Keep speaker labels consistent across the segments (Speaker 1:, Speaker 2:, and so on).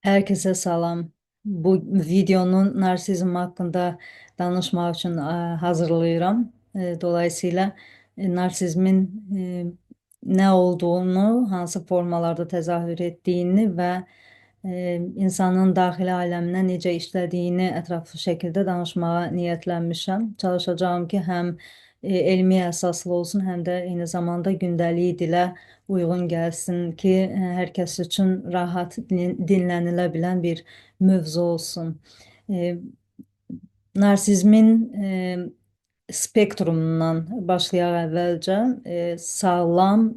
Speaker 1: Herkese salam. Bu videonun narsizm hakkında danışmaq üçün hazırlayıram. Dolayısıyla narsizmin nə olduğunu, hansı formalarda təzahür etdiyini və insanın daxili aləminə necə işlədiyini ətraflı şəkildə danışmağa niyyətlənmişəm. Çalışacağam ki, həm elmi əsaslı olsun, həm də eyni zamanda gündəlik dilə uyğun gəlsin ki, hər kəs üçün rahat dinlənilə bilən bir mövzu olsun. E, Narsizmin spektrumundan başlayaq əvvəlcə. Sağlam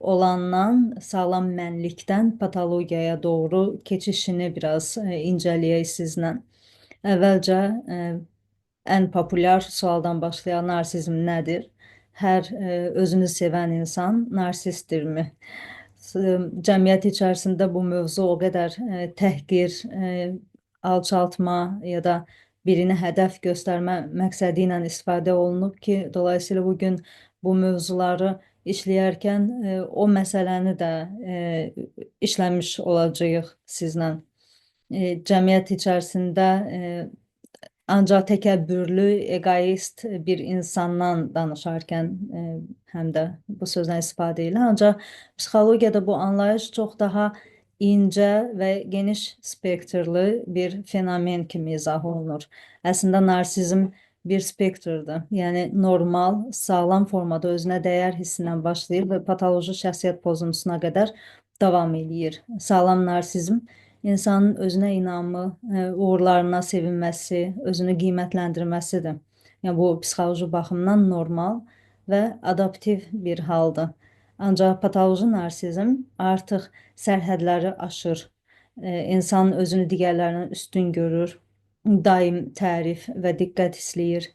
Speaker 1: olandan, sağlam mənlikdən patologiyaya doğru keçişini biraz incələyək sizlə. Əvvəlcə ən populyar sualdan başlayaq. Narsizm nədir? Hər özünü sevən insan narsistdirmi? Cəmiyyət içərisində bu mövzu o qədər təhqir, alçaltma ya da birini hədəf göstərmə məqsədi ilə istifadə olunub ki, dolayısıyla bugün bu mövzuları işləyərkən o məsələni də işləmiş olacağıq sizlə. Cəmiyyət içərisində ancaq təkəbbürlü, egoist bir insandan danışarkən həm də bu sözdən istifadə ilə. Ancaq psixologiyada bu anlayış çox daha incə və geniş spektrli bir fenomen kimi izah olunur. Əslində narsizm bir spektrdir. Yəni normal, sağlam formada özünə dəyər hissindən başlayır və patoloji şəxsiyyət pozuntusuna qədər davam eləyir. Sağlam narsizm insanın özünə inamı, uğurlarına sevinməsi, özünü qiymətləndirməsidir. Yəni bu psixoloji baxımdan normal və adaptiv bir haldır. Ancaq patoloji narsizm artıq sərhədləri aşır. İnsan özünü digərlərindən üstün görür, daim tərif və diqqət istəyir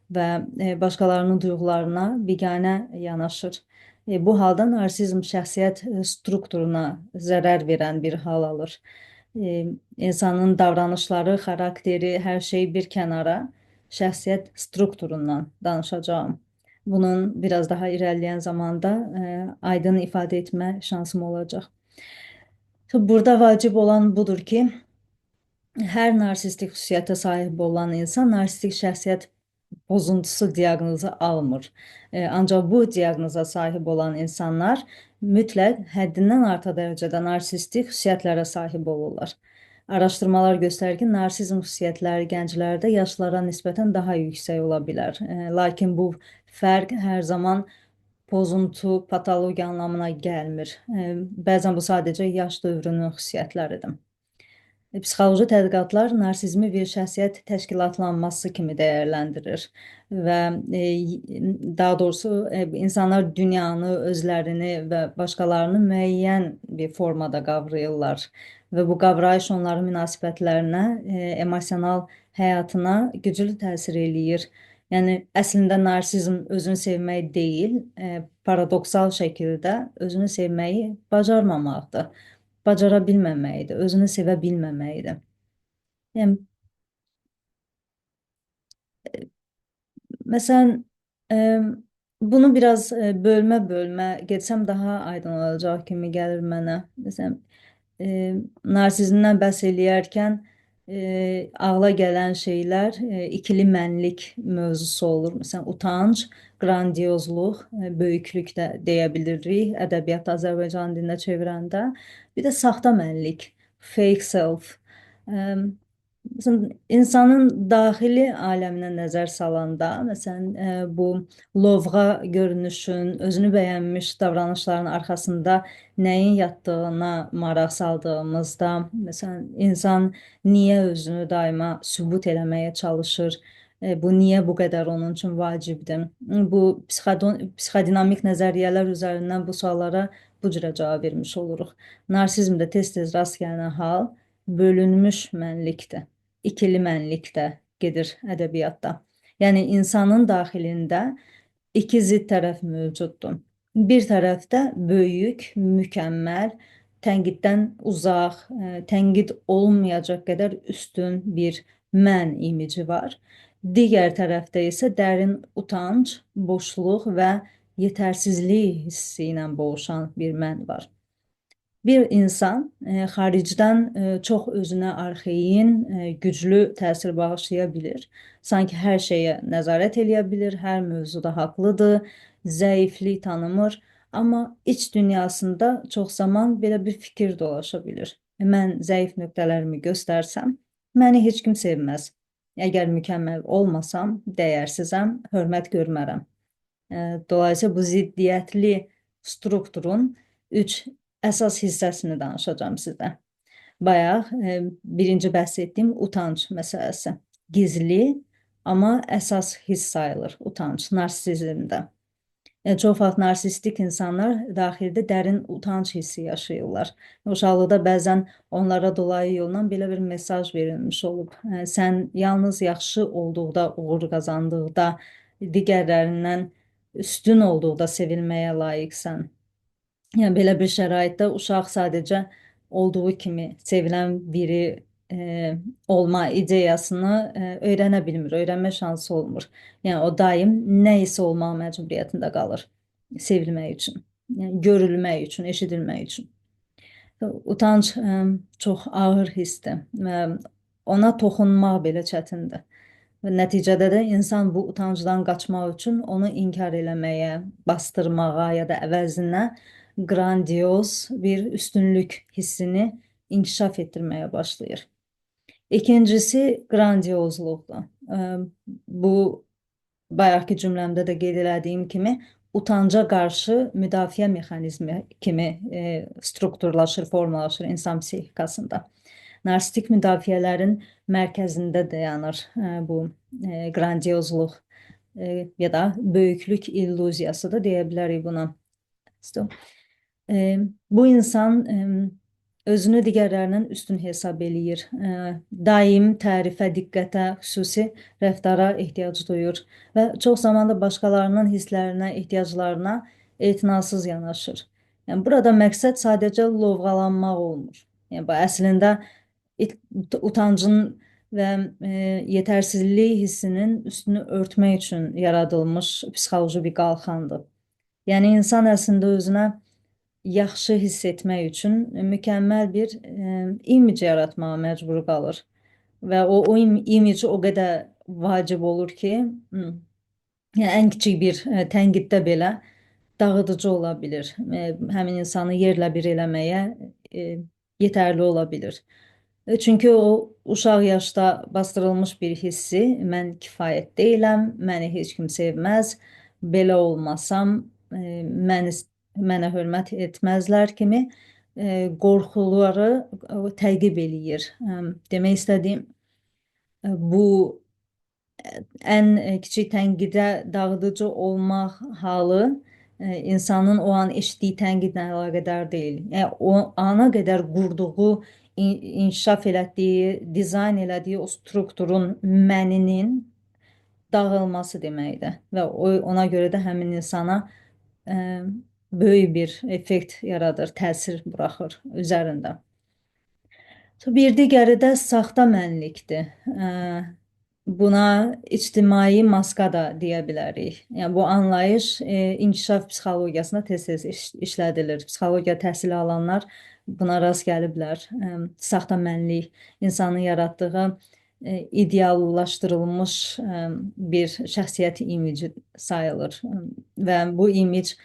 Speaker 1: və başqalarının duyğularına biganə yanaşır. Bu halda narsizm şəxsiyyət strukturuna zərər verən bir hal alır. İnsanın davranışları, xarakteri, hər şey bir kənara, şəxsiyyət strukturundan danışacağam. Bunun biraz daha irəliləyən zamanda aydın ifadə etmə şansım olacaq. Burada vacib olan budur ki, hər narsistik xüsusiyyətə sahib olan insan narsistik şəxsiyyət pozuntusu diaqnozu almır. Ancaq bu diaqnoza sahib olan insanlar mütləq həddindən artıq dərəcədə narsistik xüsusiyyətlərə sahib olurlar. Araşdırmalar göstərir ki, narsizm xüsusiyyətləri gənclərdə yaşlılara nisbətən daha yüksək ola bilər. Lakin bu fərq hər zaman pozuntu, patologiya anlamına gəlmir. Bəzən bu sadəcə yaş dövrünün xüsusiyyətləridir. Psixoloji tədqiqatlar narsizmi bir şəxsiyyət təşkilatlanması kimi dəyərləndirir və daha doğrusu insanlar dünyanı, özlərini və başqalarını müəyyən bir formada qavrayırlar və bu qavrayış onların münasibətlərinə, emosional həyatına güclü təsir eləyir. Yəni əslində narsizm özünü sevmək deyil, paradoksal şəkildə özünü sevməyi bacarmamaqdır, bacara bilməməkdir, özünü sevə bilməməkdir. Yəni məsələn, bunu biraz bölmə-bölmə getsəm daha aydın olacaq kimi gəlir mənə. Məsələn, narsizmdən bəhs eləyərkən ağla gələn şeylər ikili mənlik mövzusu olur. Məsələn, utanc, qrandiozluq, böyüklük də deyə bilirik ədəbiyyatda Azərbaycan dilinə çevirəndə. Bir də saxta mənlik, fake self. Məsələn, insanın daxili aləminə nəzər salanda, məsələn, bu lovğa görünüşün, özünü bəyənmiş davranışların arxasında nəyin yatdığına maraq saldığımızda, məsələn, insan niyə özünü daima sübut eləməyə çalışır? Bu niyə bu qədər onun üçün vacibdir? Bu psixodinamik nəzəriyyələr üzərindən bu suallara bu cürə cavab vermiş oluruq. Narsizmdə tez-tez rast gəlinən hal bölünmüş mənlikdir. İkili mənlik də gedir ədəbiyyatda. Yəni insanın daxilində iki zidd tərəf mövcuddur. Bir tərəfdə böyük, mükəmməl, tənqiddən uzaq, tənqid olmayacaq qədər üstün bir mən imici var. Digər tərəfdə isə dərin utanc, boşluq və yetərsizlik hissi ilə boğuşan bir mən var. Bir insan xaricdən çox özünə arxayın, güclü təsir bağışlaya bilir. Sanki hər şeyə nəzarət eləyə bilir, hər mövzuda haqlıdır, zəiflik tanımır. Amma iç dünyasında çox zaman belə bir fikir dolaşa bilir. Mən zəif nöqtələrimi göstərsəm, məni heç kim sevməz. Əgər mükəmməl olmasam, dəyərsizəm, hörmət görmərəm. Dolayısıyla bu ziddiyyətli strukturun üç əsas hissəsini danışacağım sizə. Bayaq birinci bəhs etdiyim utanc məsələsi. Gizli, amma əsas hiss sayılır utanc narsizmdə. Çox vaxt narsistik insanlar daxildə dərin utanc hissi yaşayırlar. Uşaqlıqda bəzən onlara dolayı yolla belə bir mesaj verilmiş olub. Sən yalnız yaxşı olduqda, uğur qazandıqda, digərlərindən üstün olduqda sevilməyə layiqsən. Yəni belə bir şəraitdə uşaq sadəcə olduğu kimi sevilən biri olma ideyasını öyrənə bilmir, öyrənmə şansı olmur. Yəni o daim nə isə olmaq məcburiyyətində qalır sevilmək üçün, yəni görülmək üçün, eşidilmək üçün. Utanc çox ağır hissdir və ona toxunmaq belə çətindir. Və nəticədə də insan bu utancdan qaçmaq üçün onu inkar eləməyə, bastırmağa ya da əvəzinə qrandioz bir üstünlük hissini inkişaf etdirməyə başlayır. İkincisi qrandiozluqdur. Bu bayaqki cümləmdə də qeyd elədiyim kimi utanca qarşı müdafiə mexanizmi kimi strukturlaşır, formalaşır insan psixikasında. Narsistik müdafiələrin mərkəzində dayanır bu qrandiozluq ya da böyüklük illüziyası da deyə bilərik buna. Bu insan özünü digərlərindən üstün hesab eləyir. Daim tərifə, diqqətə, xüsusi rəftara ehtiyac duyur və çox zaman da başqalarının hisslərinə, ehtiyaclarına etinasız yanaşır. Yəni burada məqsəd sadəcə lovğalanmaq olmur. Yəni bu əslində utancın və yetərsizlik hissinin üstünü örtmək üçün yaradılmış psixoloji bir qalxandır. Yəni insan əslində özünə yaxşı hiss etmək üçün mükəmməl bir imic yaratmağa məcbur qalır. Və o imic o qədər vacib olur ki, yəni ən kiçik bir tənqiddə belə dağıdıcı ola bilir. Həmin insanı yerlə bir eləməyə yetərli ola bilir. Çünki o uşaq yaşda bastırılmış bir hissi, mən kifayət deyiləm, məni heç kim sevməz, belə olmasam məni mənə hörmət etməzlər kimi qorxuları təqib eləyir. Demək istədiyim bu ən kiçik tənqidə dağıdıcı olmaq halı insanın o an eşitdiyi tənqidlə əlaqədar deyil. Yəni o ana qədər qurduğu, inkişaf elətdiyi, dizayn elədiyi o strukturun məninin dağılması deməkdir. Və ona görə də həmin insana böyük bir effekt yaradır, təsir buraxır üzərində. Bir digəri də saxta mənlikdir. Buna ictimai maska da deyə bilərik. Yəni bu anlayış inkişaf psixologiyasında tez-tez işlədilir. Psixologiya təhsili alanlar buna rast gəliblər. Saxta mənlik insanın yaratdığı ideallaşdırılmış bir şəxsiyyət imici sayılır və bu imic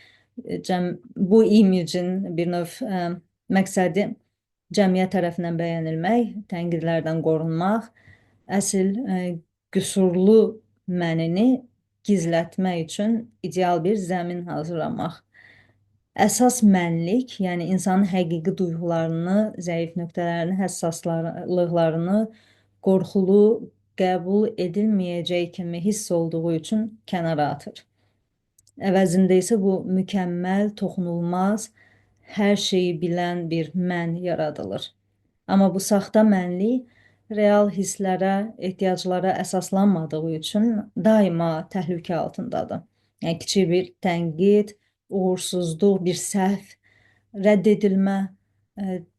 Speaker 1: bu imicin bir növ məqsədi cəmiyyət tərəfindən bəyənilmək, tənqidlərdən qorunmaq, əsl qüsurlu mənini gizlətmək üçün ideal bir zəmin hazırlamaq. Əsas mənlik, yəni insanın həqiqi duyğularını, zəif nöqtələrini, həssaslıqlarını qorxulu, qəbul edilməyəcək kimi hiss olduğu üçün kənara atır. Əvəzində isə bu mükəmməl, toxunulmaz, hər şeyi bilən bir mən yaradılır. Amma bu saxta mənlik real hisslərə, ehtiyaclara əsaslanmadığı üçün daima təhlükə altındadır. Yəni kiçik bir tənqid, uğursuzluq, bir səhv, rədd edilmə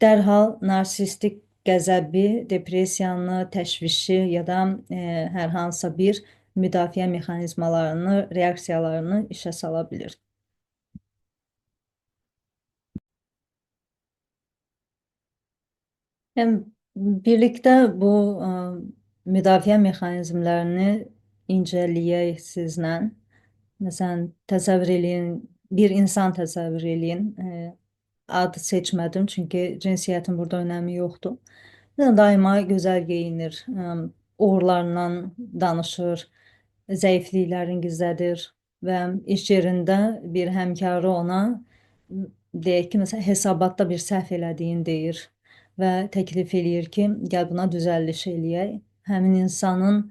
Speaker 1: dərhal narsistik qəzəbi, depressiyanı, təşvişi ya da hər hansısa bir müdafiə mexanizmalarını, reaksiyalarını işə sala bilir. Hem birlikdə bu müdafiə mexanizmlərini incələyək sizlə. Məsələn, təsəvvür eləyin, bir insan təsəvvür eləyin. Ad seçmədim, çünki cinsiyyətin burada önəmi yoxdur. Daima gözəl geyinir, uğurlarından danışır, zəifliklərini gizlədir və iş yerində bir həmkarı ona deyək ki, məsələn, hesabatda bir səhv elədiyini deyir və təklif eləyir ki, gəl buna düzəliş eləyək. Həmin insanın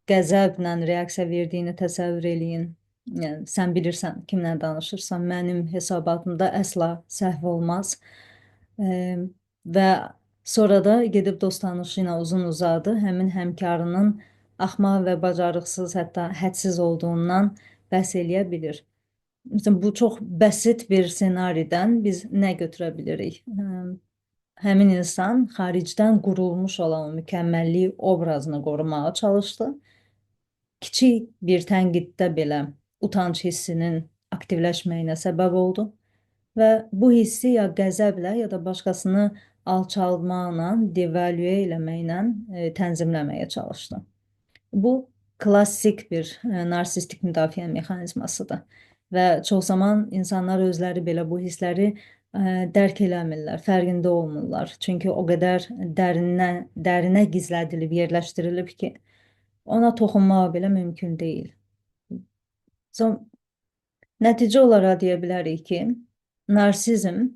Speaker 1: qəzəblə reaksiya verdiyini təsəvvür eləyin. Yəni, sən bilirsən kimlə danışırsan, mənim hesabatımda əsla səhv olmaz. Və sonra da gedib dost tanışı ilə uzun uzadı həmin həmkarının axmaq və bacarıqsız, hətta hədsiz olduğundan bəhs eləyə bilir. Məsələn, bu çox bəsit bir ssenaridən biz nə götürə bilirik? Həmin insan xaricdən qurulmuş olan o mükəmməllik obrazını qorumağa çalışdı. Kiçik bir tənqiddə belə utanc hissinin aktivləşməyinə səbəb oldu və bu hissi ya qəzəblə, ya da başqasını alçaltmaqla, devalüe eləməklə tənzimləməyə çalışdı. Bu klassik bir narsistik müdafiə mexanizmasıdır və çox zaman insanlar özləri belə bu hissləri dərk eləmirlər, fərqində olmurlar. Çünki o qədər dərinə gizlədilib, yerləşdirilib ki, ona toxunmaq belə mümkün deyil. Son, nəticə olaraq deyə bilərik ki, narsizm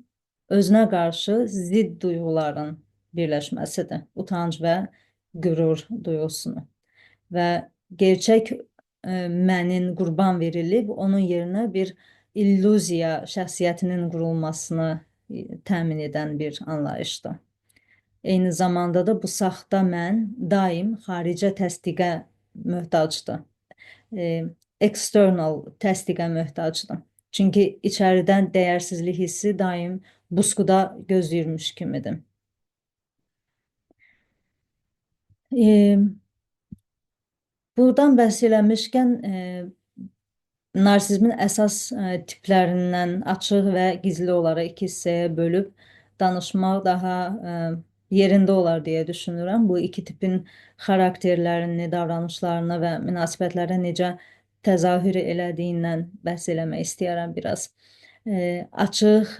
Speaker 1: özünə qarşı zidd duyğuların birləşməsidir. Utanc və qürur duyğusunu. Və gerçək mənin qurban verilib, onun yerinə bir illüziya şəxsiyyətinin qurulmasını təmin edən bir anlayışdır. Eyni zamanda da bu saxta mən daim xaricə təsdiqə möhtacdır. External təsdiqə möhtacdır. Çünki içəridən dəyərsizlik hissi daim buskuda gözləyirmiş kimidir. E, Buradan bəhs eləmişkən, narsizmin əsas tiplərindən açıq və gizli olaraq iki hissəyə bölüb danışmaq daha yerində olar deyə düşünürəm. Bu iki tipin xarakterlərini, davranışlarına və münasibətlərə necə təzahür elədiyindən bəhs eləmək istəyirəm biraz. Açıq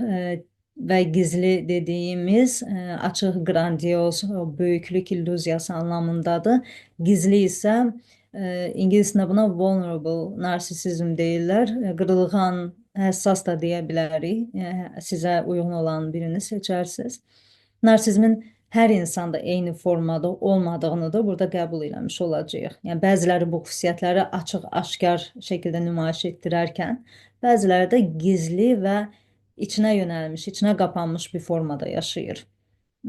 Speaker 1: və gizli dediyimiz açıq qrandioz, böyüklük illüziyası anlamındadır. Gizli isə İngiliscə buna vulnerable narsisizm deyirlər. Qırılğan, həssas da deyə bilərik. Sizə uyğun olan birini seçərsiniz. Narsizmin hər insanda eyni formada olmadığını da burada qəbul eləmiş olacağıq. Yəni bəziləri bu xüsusiyyətləri açıq, aşkar şəkildə nümayiş etdirərkən, bəziləri də gizli və içinə yönəlmiş, içinə qapanmış bir formada yaşayır.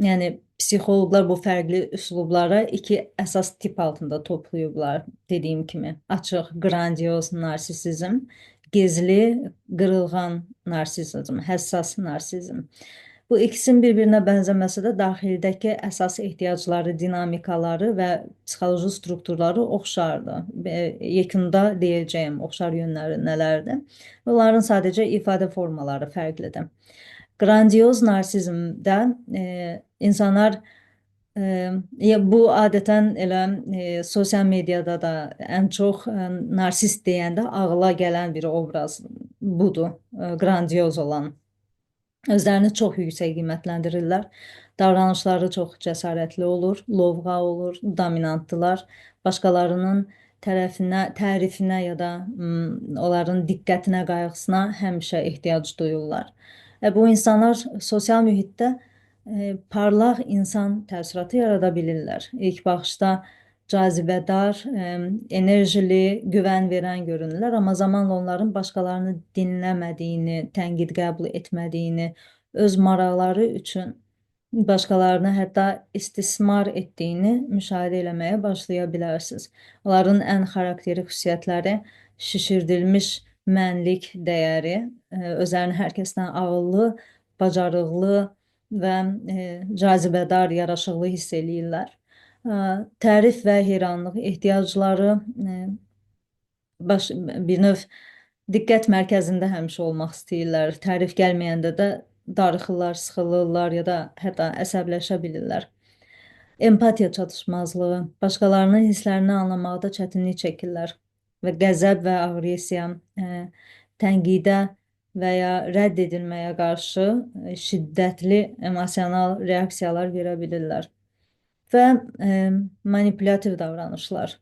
Speaker 1: Yəni psixoloqlar bu fərqli üslublara iki əsas tip altında toplayıblar. Dediyim kimi, açıq, qrandioz narsisizm, gizli, qırılğan narsizm, həssas narsizm. Bu ikisinin bir-birinə bənzəməsi də daxildəki əsas ehtiyacları, dinamikaları və psixoloji strukturları oxşardır. Yekunda deyəcəyim oxşar yönləri nələrdir? Onların sadəcə ifadə formaları fərqlidir. Qrandioz narsizmdə insanlar ya bu adətən elə sosial mediada da ən çox narsist deyəndə ağla gələn bir obraz budur. Qrandioz olan. Özlərini çox yüksək qiymətləndirirlər. Davranışları çox cəsarətli olur, lovğa olur, dominantdılar. Başqalarının tərəfinə, tərifinə ya da onların diqqətinə, qayğısına həmişə ehtiyac duyurlar. Bu insanlar sosial mühitdə parlaq insan təəssüratı yarada bilirlər. İlk baxışda cazibədar, enerjili, güvən verən görünürlər, amma zamanla onların başqalarını dinləmədiyini, tənqid qəbul etmədiyini, öz maraqları üçün başqalarını hətta istismar etdiyini müşahidə eləməyə başlaya bilərsiniz. Onların ən xarakterik xüsusiyyətləri şişirdilmiş mənlik dəyəri, özlərini hər kəsdən ağıllı, bacarıqlı və cazibədar, yaraşıqlı hiss eləyirlər. Tərif və heyranlıq ehtiyacları, baş, bir növ diqqət mərkəzində həmişə olmaq istəyirlər. Tərif gəlməyəndə də Darıxırlar, sıxılırlar ya da hətta əsəbləşə bilirlər. Empatiya çatışmazlığı, başqalarının hisslərini anlamaqda çətinlik çəkirlər və qəzəb və aqressiya, tənqidə və ya rədd edilməyə qarşı şiddətli emosional reaksiyalar verə bilirlər. Və manipulyativ davranışlar,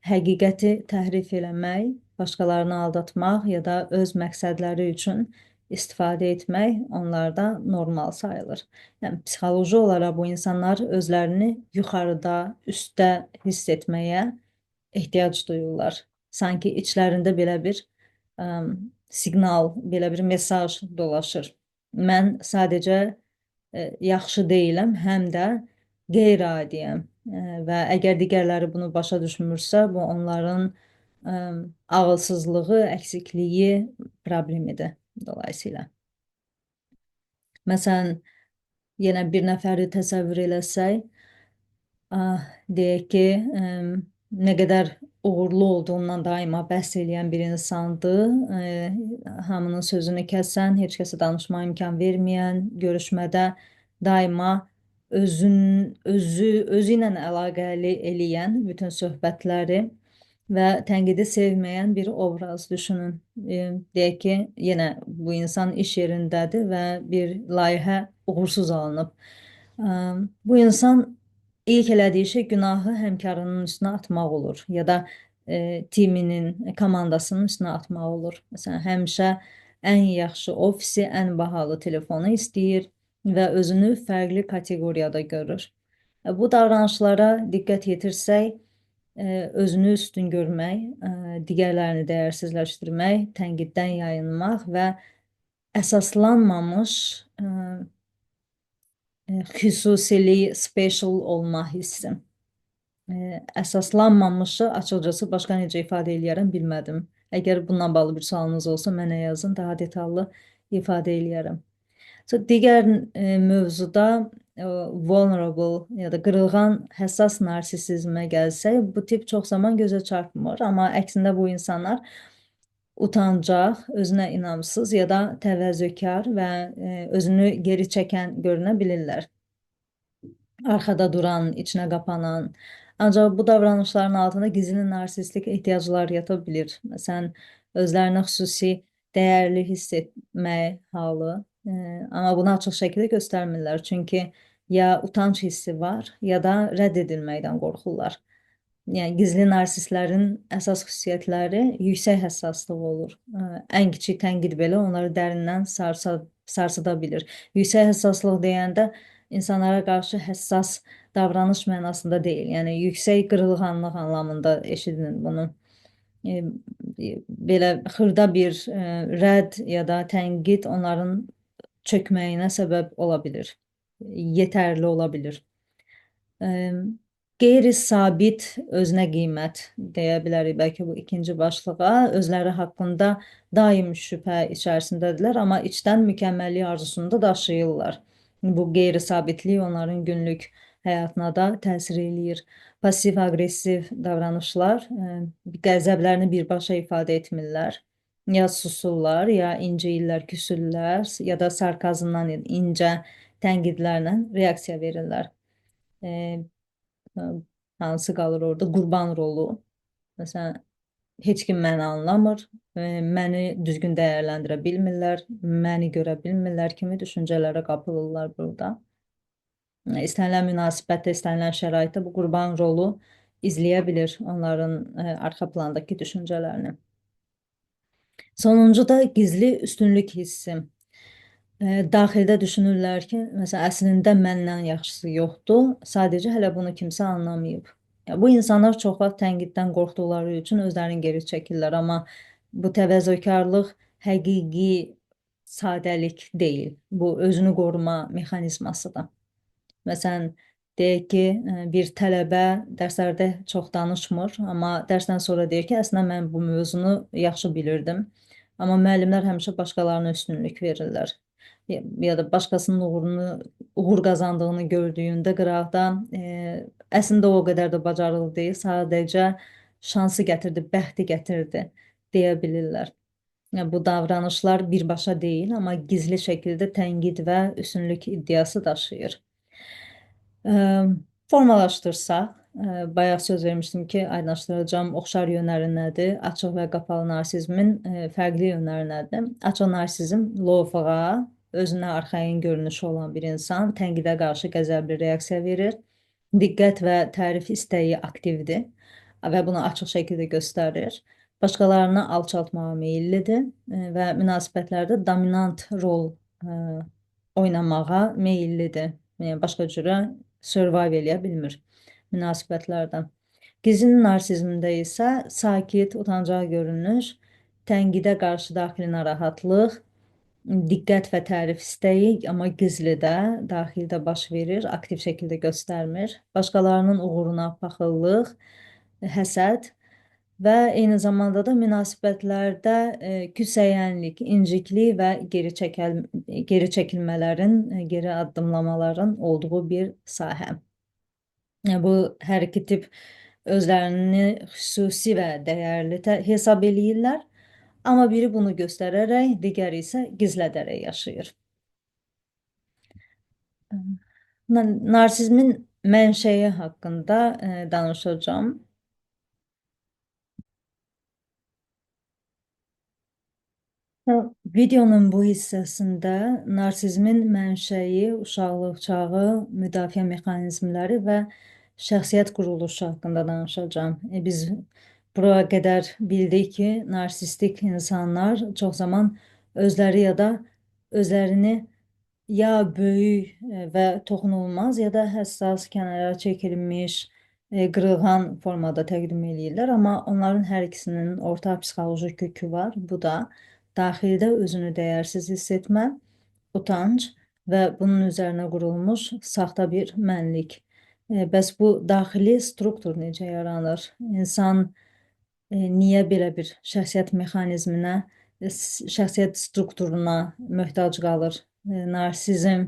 Speaker 1: həqiqəti təhrif eləmək, başqalarını aldatmaq ya da öz məqsədləri üçün istifadə etmək onlarda normal sayılır. Yəni psixoloji olaraq bu insanlar özlərini yuxarıda, üstdə hiss etməyə ehtiyac duyurlar. Sanki içlərində belə bir siqnal, belə bir mesaj dolaşır. Mən sadəcə yaxşı deyiləm, həm də qeyri-adiyəm. Və əgər digərləri bunu başa düşmürsə, bu onların ağılsızlığı, əksikliyi problemidir dolayısıyla. Məsələn, yenə bir nəfəri təsəvvür eləsək, deyək ki, nə qədər uğurlu olduğundan daima bəhs eləyən bir insandır. Hamının sözünü kəsən, heç kəsə danışmağa imkan verməyən, görüşmədə daima özü ilə əlaqəli eləyən bütün söhbətləri və tənqidi sevməyən bir obraz düşünün. Deyək ki, yenə bu insan iş yerindədir və bir layihə uğursuz alınıb. Bu insan ilk elədiyi şey günahı həmkarının üstünə atmaq olur ya da timinin, komandasının üstünə atmaq olur. Məsələn, həmişə ən yaxşı ofisi, ən bahalı telefonu istəyir və özünü fərqli kateqoriyada görür. Bu davranışlara diqqət yetirsək, özünü üstün görmək, digərlərini dəyərsizləşdirmək, tənqiddən yayınmaq və əsaslanmamış xüsusilik, special olma hissi. Əsaslanmamışı açıqcası başqa necə ifadə eləyərəm bilmədim. Əgər bununla bağlı bir sualınız olsa mənə yazın, daha detallı ifadə eləyərəm. So, digər mövzuda vulnerable ya da qırılğan həssas narsisizmə gəlsək, bu tip çox zaman gözə çarpmır, amma əksində bu insanlar utancaq, özünə inamsız ya da təvazökar və özünü geri çəkən görünə bilirlər. Arxada duran, içinə qapanan. Ancaq bu davranışların altında gizli narsistik ehtiyaclar yata bilir. Məsələn, özlərini xüsusi dəyərli hiss etmək halı. Amma bunu açıq şəkildə göstərmirlər. Çünki ya utanc hissi var, ya da rədd edilməkdən qorxurlar. Yəni gizli narsistlərin əsas xüsusiyyətləri yüksək həssaslıq olur. Ən kiçik tənqid belə onları dərindən sarsıda bilir. Yüksək həssaslıq deyəndə insanlara qarşı həssas davranış mənasında deyil. Yəni yüksək qırılğanlıq anlamında eşidin bunu. Belə xırda bir rədd ya da tənqid onların çökməyinə səbəb ola bilir. Yetərli ola bilir. Qeyri-sabit özünə qiymət deyə bilərik bəlkə bu ikinci başlığa. Özləri haqqında daim şübhə içərisindədirlər, amma içdən mükəmməllik arzusunu da daşıyırlar. Bu qeyri-sabitlik onların günlük həyatına da təsir eləyir. Pasiv-aqressiv davranışlar, qəzəblərini birbaşa ifadə etmirlər. Ya susurlar, ya inciyirlər, küsürlər, ya da sarkazmla, incə tənqidlərlə reaksiya verirlər. Hansı qalır orada? Qurban rolu. Məsələn, heç kim məni anlamır, məni düzgün dəyərləndirə bilmirlər, məni görə bilmirlər kimi düşüncələrə qapılırlar burada. İstənilən münasibətdə, istənilən şəraitdə bu qurban rolu izləyə bilir onların arxa plandakı düşüncələrini. Sonuncu da gizli üstünlük hissi. Daxildə düşünürlər ki, məsələn, əslində məndən yaxşısı yoxdur, sadəcə hələ bunu kimsə anlamayıb. Ya, bu insanlar çox vaxt tənqiddən qorxduqları üçün özlərini geri çəkirlər, amma bu təvazökarlıq həqiqi sadəlik deyil. Bu özünü qoruma mexanizmasıdır. Məsələn, deyək ki, bir tələbə dərslərdə çox danışmır, amma dərsdən sonra deyir ki, əslində mən bu mövzunu yaxşı bilirdim. Amma müəllimlər həmişə başqalarına üstünlük verirlər. Ya da başqasının uğur qazandığını gördüyündə qıraqda əslində o qədər də bacarıqlı deyil, sadəcə şansı gətirdi, bəxti gətirdi deyə bilirlər. Yəni, bu davranışlar birbaşa deyil, amma gizli şəkildə tənqid və üstünlük iddiası daşıyır. Formalaşdırsaq, bayaq söz vermişdim ki, aydınlaşdıracağım oxşar yönləri nədir? Açıq və qapalı narsizmin fərqli yönləri nədir? Açıq narsizm lovğa, özünə arxayın görünüşü olan bir insan tənqidə qarşı qəzəbli reaksiya verir. Diqqət və tərif istəyi aktivdir və bunu açıq şəkildə göstərir. Başqalarını alçaltmağa meyillidir və münasibətlərdə dominant rol oynamağa meyillidir. Yəni başqa cürə survive eləyə bilmir münasibətlərdə. Gizli narsizmdə isə sakit, utancaq görünüş, tənqidə qarşı daxili narahatlıq, diqqət və tərif istəyi, amma gizlidə, daxildə baş verir, aktiv şəkildə göstərmir. Başqalarının uğuruna paxıllıq, həsəd və eyni zamanda da münasibətlərdə küsəyənlik, inciklik və geri çəkilmələrin, geri addımlamaların olduğu bir sahə. Bu hər iki tip özlərini xüsusi və dəyərli hesab eləyirlər. Amma biri bunu göstərərək, digəri isə gizlədərək yaşayır. Narsizmin mənşəyi haqqında danışacağım. Videonun bu hissəsində narsizmin mənşəyi, uşaqlıq çağı, müdafiə mexanizmləri və şəxsiyyət quruluşu haqqında danışacağım. Biz buraya qədər bildik ki, narsistik insanlar çox zaman özləri ya da özlərini ya böyük və toxunulmaz, ya da həssas, kənara çəkilmiş, qırılğan formada təqdim eləyirlər. Amma onların hər ikisinin ortaq psixoloji kökü var. Bu da daxildə özünü dəyərsiz hiss etmə, utanc və bunun üzərinə qurulmuş saxta bir mənlik. Bəs bu daxili struktur necə yaranır? İnsan niyə belə bir şəxsiyyət mexanizminə, şəxsiyyət strukturuna möhtac qalır? Narsizm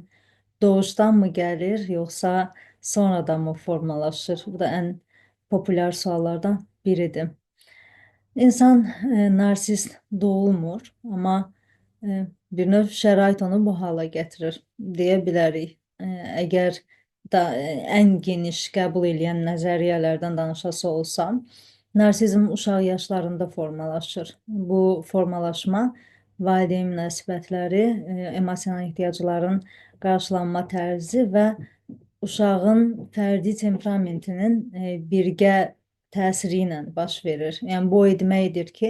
Speaker 1: doğuşdan mı gəlir, yoxsa sonradan mı formalaşır? Bu da ən populyar suallardan biridir. İnsan narsist doğulmur, amma bir növ şərait onu bu hala gətirir deyə bilərik. Əgər da ən geniş qəbul eləyən nəzəriyyələrdən danışası olsam, narsizm uşaq yaşlarında formalaşır. Bu formalaşma valideyn münasibətləri, emosional ehtiyacların qarşılanma tərzi və uşağın fərdi temperamentinin birgə təsiri ilə baş verir. Yəni bu o deməkdir ki,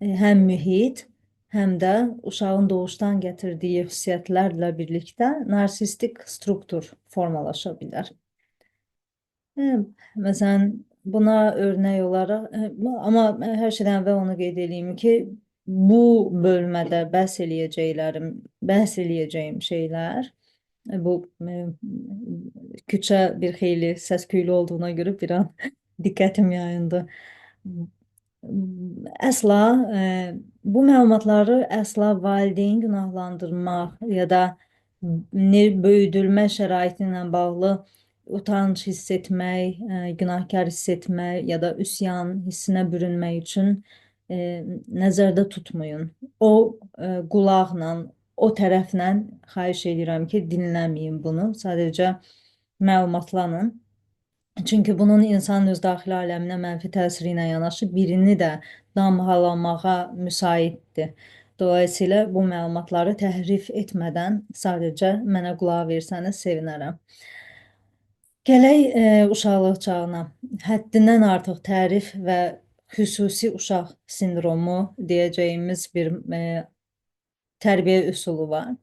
Speaker 1: həm mühit, həm də uşağın doğuşdan gətirdiyi xüsusiyyətlərlə birlikdə narsistik struktur formalaşa bilər. Məsələn, buna örnək olaraq, amma hər şeydən əvvəl onu qeyd eləyim ki, bu bölmədə bəhs eləyəcəyim şeylər, bu küçə bir xeyli səs-küylü olduğuna görə bir an diqqətim yayındı. Əsla bu məlumatları əsla valideyn günahlandırmaq ya da böyüdülmə şəraiti ilə bağlı utanc hiss etmək, günahkar hiss etmək ya da üsyan hissinə bürünmək üçün nəzərdə tutmayın. O qulaqla, o tərəflə xahiş edirəm ki, dinləməyin bunu. Sadəcə məlumatlanın. Çünki bunun insanın öz daxili aləminə mənfi təsiri ilə yanaşı birini də damğalamağa müsaitdir. Dolayısıyla bu məlumatları təhrif etmədən sadəcə mənə qulaq versəniz sevinərəm. Gələk uşaqlıq çağına. Həddindən artıq tərif və xüsusi uşaq sindromu deyəcəyimiz bir tərbiyə üsulu var.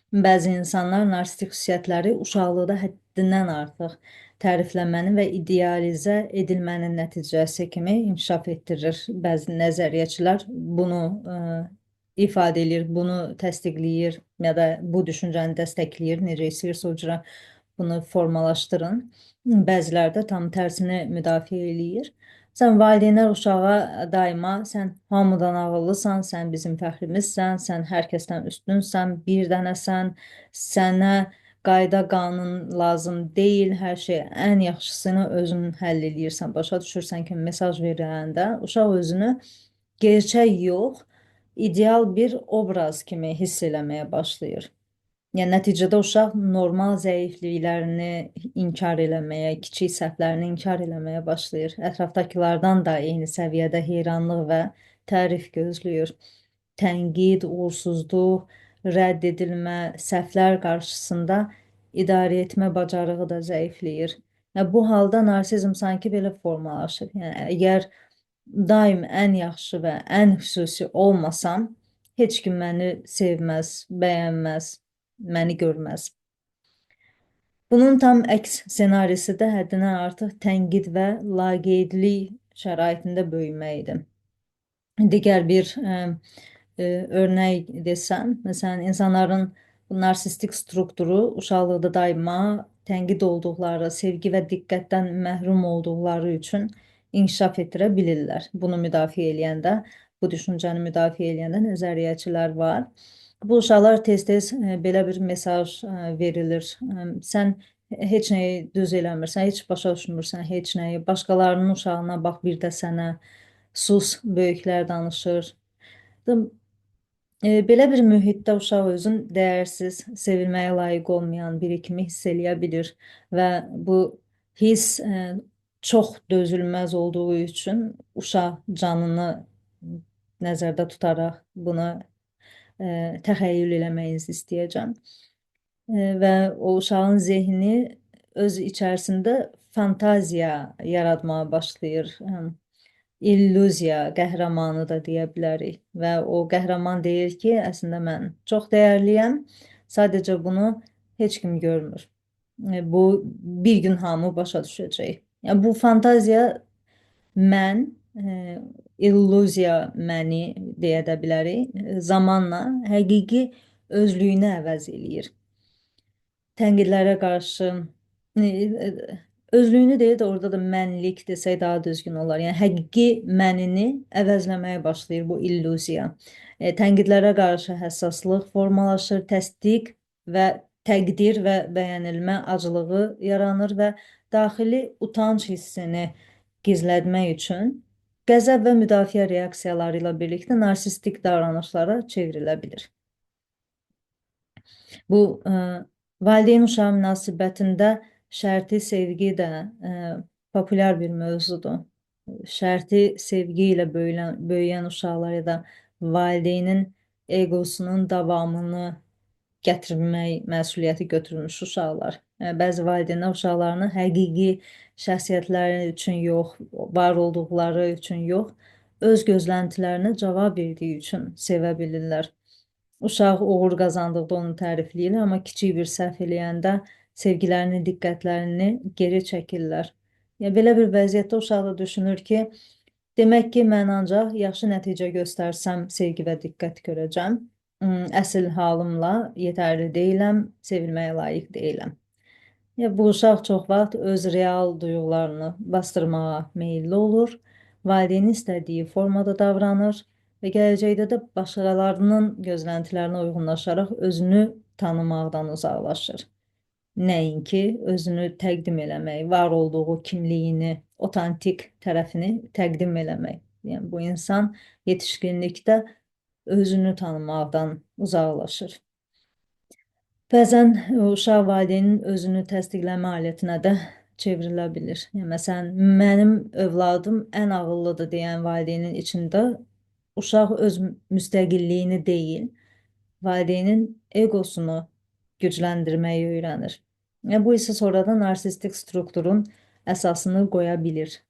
Speaker 1: Bəzi insanlar narsistik xüsusiyyətləri uşaqlıqda həddindən artıq təriflənmənin və idealizə edilmənin nəticəsi kimi inkişaf etdirir. Bəzi nəzəriyyəçilər bunu ifadə eləyir, bunu təsdiqləyir ya da bu düşüncəni dəstəkləyir. Necə istəyirsə o cürə bunu formalaşdırın. Bəziləri də tam tərsini müdafiə eləyir. Sən valideynlər uşağa daima sən hamıdan ağıllısan, sən bizim fəxrimizsən, sən hər kəsdən üstünsən, bir dənəsən, sənə qayda qanun lazım deyil, hər şey ən yaxşısını özün həll eləyirsən, başa düşürsən ki, mesaj veriləndə uşaq özünü gerçək yox, ideal bir obraz kimi hiss eləməyə başlayır. Yəni nəticədə uşaq normal zəifliklərini inkar eləməyə, kiçik səhvlərini inkar eləməyə başlayır. Ətrafdakılardan da eyni səviyyədə heyranlıq və tərif gözləyir. Tənqid, uğursuzluq, rədd edilmə, səhvlər qarşısında idarə etmə bacarığı da zəifləyir. Yəni, bu halda narsizm sanki belə formalaşır. Yəni əgər daim ən yaxşı və ən xüsusi olmasam, heç kim məni sevməz, bəyənməz, məni görməz. Bunun tam əks ssenarisi də həddindən artıq tənqid və laqeydlik şəraitində böyümək idi. Digər bir örnək desəm, məsələn, insanların bu narsistik strukturu uşaqlıqda daima tənqid olduqları, sevgi və diqqətdən məhrum olduqları üçün inkişaf etdirə bilirlər. Bunu müdafiə eləyəndə, bu düşüncəni müdafiə eləyəndə nəzəriyyəçilər var. Bu uşaqlar tez-tez belə bir mesaj verilir. Sən heç nəyi düz eləmirsən, heç başa düşmürsən heç nəyi. Başqalarının uşağına bax, bir də sənə. Sus, böyüklər danışır. Belə bir mühitdə uşaq özün dəyərsiz, sevilməyə layiq olmayan biri kimi hiss eləyə bilir və bu hiss çox dözülməz olduğu üçün uşaq canını nəzərdə tutaraq bunu təxəyyül eləməyinizi istəyəcəm. Və o uşağın zehni öz içərisində fantaziya yaratmağa başlayır. İllüziya qəhrəmanı da deyə bilərik və o qəhrəman deyir ki, əslində mən çox dəyərliyəm, sadəcə bunu heç kim görmür. Bu bir gün hamı başa düşəcək. Yəni bu fantaziya mən, illüziya məni deyə də bilərik, zamanla həqiqi özlüyünü əvəz eləyir. Tənqidlərə qarşı özlüyünü deyil də orada da mənlik desək daha düzgün olar. Yəni həqiqi mənini əvəzləməyə başlayır bu illüziya. Tənqidlərə qarşı həssaslıq formalaşır, təsdiq və təqdir və bəyənilmə acılığı yaranır və daxili utanc hissini gizlətmək üçün qəzəb və müdafiə reaksiyaları ilə birlikdə narsistik davranışlara çevrilə bilir. Bu valideyn uşaq münasibətində şərti sevgi də populyar bir mövzudur. Şərti sevgi ilə böyüyən uşaqlar ya da valideynin egosunun davamını gətirmək məsuliyyəti götürmüş uşaqlar. Yəni, bəzi valideynlər uşaqlarını həqiqi şəxsiyyətləri üçün yox, var olduqları üçün yox, öz gözləntilərinə cavab verdiyi üçün sevə bilirlər. Uşaq uğur qazandıqda onu tərifləyirlər, amma kiçik bir səhv eləyəndə sevgilərini, diqqətlərini geri çəkirlər. Yəni belə bir vəziyyətdə uşaq da düşünür ki, demək ki, mən ancaq yaxşı nəticə göstərsəm sevgi və diqqət görəcəm. Əsl halımla yetərli deyiləm, sevilməyə layiq deyiləm. Yəni bu uşaq çox vaxt öz real duyğularını bastırmağa meyilli olur, valideynin istədiyi formada davranır və gələcəkdə də başqalarının gözləntilərinə uyğunlaşaraq özünü tanımaqdan uzaqlaşır. Nəinki özünü təqdim eləmək, var olduğu kimliyini, otantik tərəfini təqdim eləmək. Yəni bu insan yetişkinlikdə özünü tanımaqdan uzaqlaşır. Bəzən uşaq valideynin özünü təsdiqləmə alətinə də çevrilə bilir. Yəni məsələn, mənim övladım ən ağıllıdır deyən valideynin içində uşaq öz müstəqilliyini deyil, valideynin egosunu gücləndirməyi öyrənir. Yəni bu isə sonradan narsistik strukturun əsasını qoya bilir.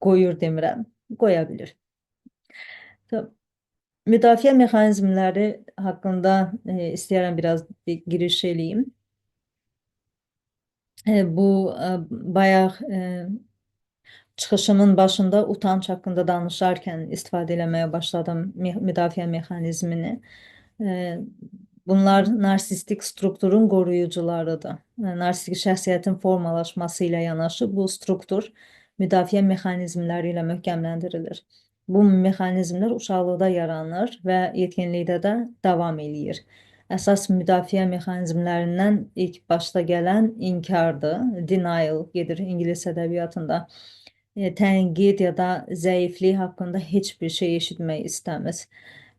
Speaker 1: Qoyur demirəm, qoya bilir. Müdafiə mexanizmləri haqqında istəyirəm biraz bir giriş eləyim. Bu bayaq çıxışımın başında utanc haqqında danışarkən istifadə eləməyə başladım müdafiə mexanizmini. Bunlar narsistik strukturun qoruyucularıdır. Narsistik şəxsiyyətin formalaşması ilə yanaşı bu struktur müdafiə mexanizmləri ilə möhkəmləndirilir. Bu mexanizmlər uşaqlıqda yaranır və yetkinlikdə də davam eləyir. Əsas müdafiə mexanizmlərindən ilk başda gələn inkardır. Denial gedir ingilis ədəbiyyatında. Tənqid ya da zəiflik haqqında heç bir şey eşitmək istəmir.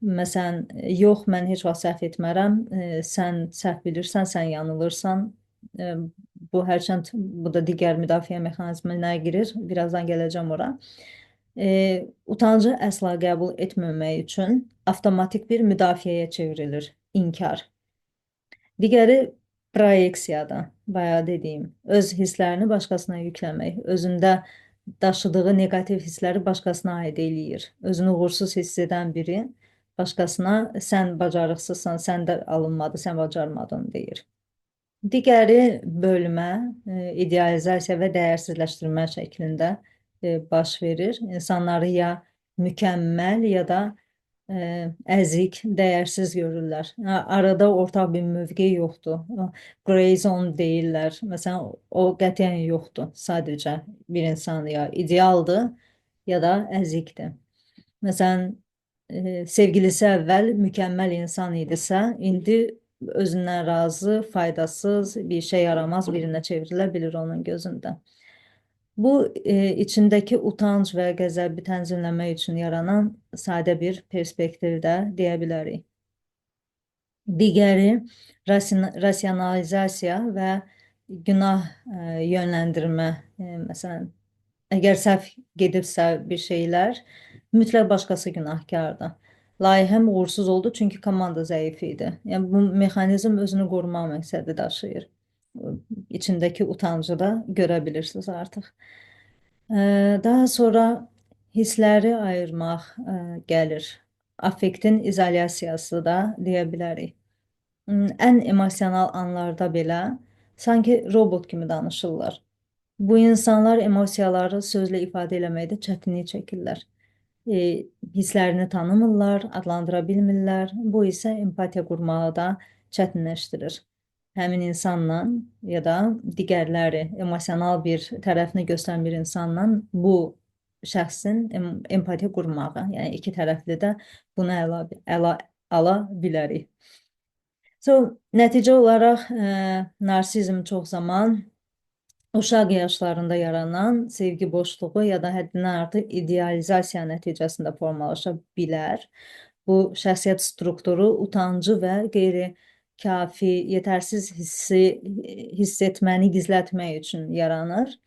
Speaker 1: Məsələn, yox, mən heç vaxt səhv etmərəm, sən səhv bilirsən, sən yanılırsan. Bu hərçənd bu da digər müdafiə mexanizminə girir. Birazdan gələcəm ora. Utancı əsla qəbul etməmək üçün avtomatik bir müdafiəyə çevrilir inkar. Digəri proyeksiyadır. Bayaq dediyim, öz hisslərini başqasına yükləmək, özündə daşıdığı neqativ hissləri başqasına aid eləyir. Özünü uğursuz hiss edən biri başqasına sən bacarıqsızsan, sən də alınmadı, sən bacarmadın deyir. Digəri bölmə, idealizasiya və dəyərsizləşdirmə şəklində baş verir. İnsanları ya mükəmməl ya da əzik, dəyərsiz görürlər. Arada ortaq bir mövqe yoxdur. Grey zone deyirlər. Məsələn, o qətiyyən yoxdur. Sadəcə bir insan ya idealdır, ya da əzikdir. Məsələn, sevgilisi əvvəl mükəmməl insan idisə, indi özündən razı, faydasız, bir işə yaramaz birinə çevrilə bilir onun gözündə. Bu içindəki utanc və qəzəbi tənzimləmək üçün yaranan sadə bir perspektivdə deyə bilərik. Digəri rasionalizasiya və günah yönləndirmə. Məsələn, əgər səhv gedibsə bir şeylər, mütləq başqası günahkardır. Layihəm uğursuz oldu çünki komanda zəif idi. Yəni bu mexanizm özünü qorumaq məqsədi daşıyır. İçindəki utancı da görə bilirsiniz artıq. Daha sonra hissləri ayırmaq gəlir. Affektin izolyasiyası da deyə bilərik. Ən emosional anlarda belə sanki robot kimi danışırlar. Bu insanlar emosiyaları sözlə ifadə eləməkdə çətinlik çəkirlər. Hisslərini tanımırlar, adlandıra bilmirlər. Bu isə empatiya qurmağı da çətinləşdirir. Həmin insanla ya da digərləri emosional bir tərəfini göstərən bir insanla bu şəxsin empatiya qurmağı, yəni iki tərəfli də bunu əla ala bilərik. So, nəticə olaraq narsizm çox zaman uşaq yaşlarında yaranan sevgi boşluğu ya da həddindən artıq idealizasiya nəticəsində formalaşa bilər. Bu şəxsiyyət strukturu utancı və qeyri-kafi, yetərsiz hissi hiss etməni gizlətmək üçün yaranır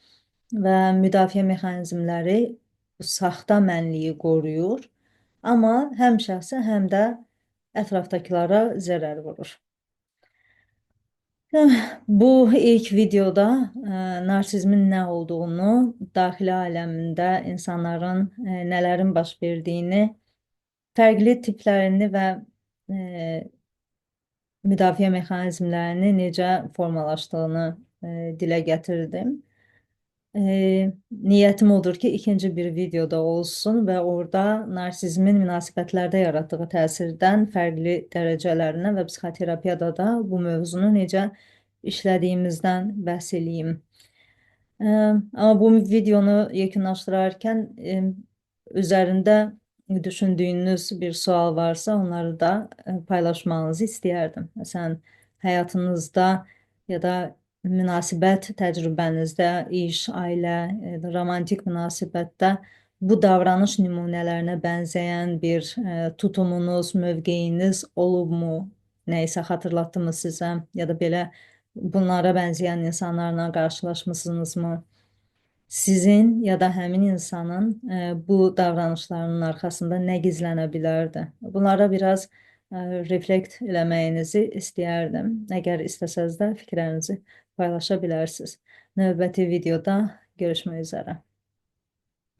Speaker 1: və müdafiə mexanizmləri saxta mənliyi qoruyur, amma həm şəxsə, həm də ətrafdakılara zərər vurur. Bu ilk videoda narsizmin nə olduğunu, daxili aləmində insanların nələrin baş verdiyini, fərqli tiplərini və müdafiə mexanizmlərini necə formalaşdığını dilə gətirdim. Niyyətim odur ki, ikinci bir videoda olsun və orada narsizmin münasibətlərdə yaratdığı təsirdən fərqli dərəcələrinə və psixoterapiyada da bu mövzunu necə işlədiyimizdən bəhs eləyim. Amma bu videonu yekunlaşdırarkən üzərində düşündüyünüz bir sual varsa, onları da paylaşmanızı istəyərdim. Məsələn, həyatınızda ya da münasibət təcrübənizdə, iş, ailə, romantik münasibətdə bu davranış nümunələrinə bənzəyən bir tutumunuz, mövqeyiniz olubmu? Nə isə xatırlatdımı sizə ya da belə bunlara bənzəyən insanlarla qarşılaşmısınızmı? Sizin ya da həmin insanın bu davranışlarının arxasında nə gizlənə bilərdi? Bunlara biraz reflekt eləməyinizi istəyərdim. Əgər istəsəz də fikirlərinizi paylaşa bilərsiniz. Növbəti videoda görüşmək üzrə.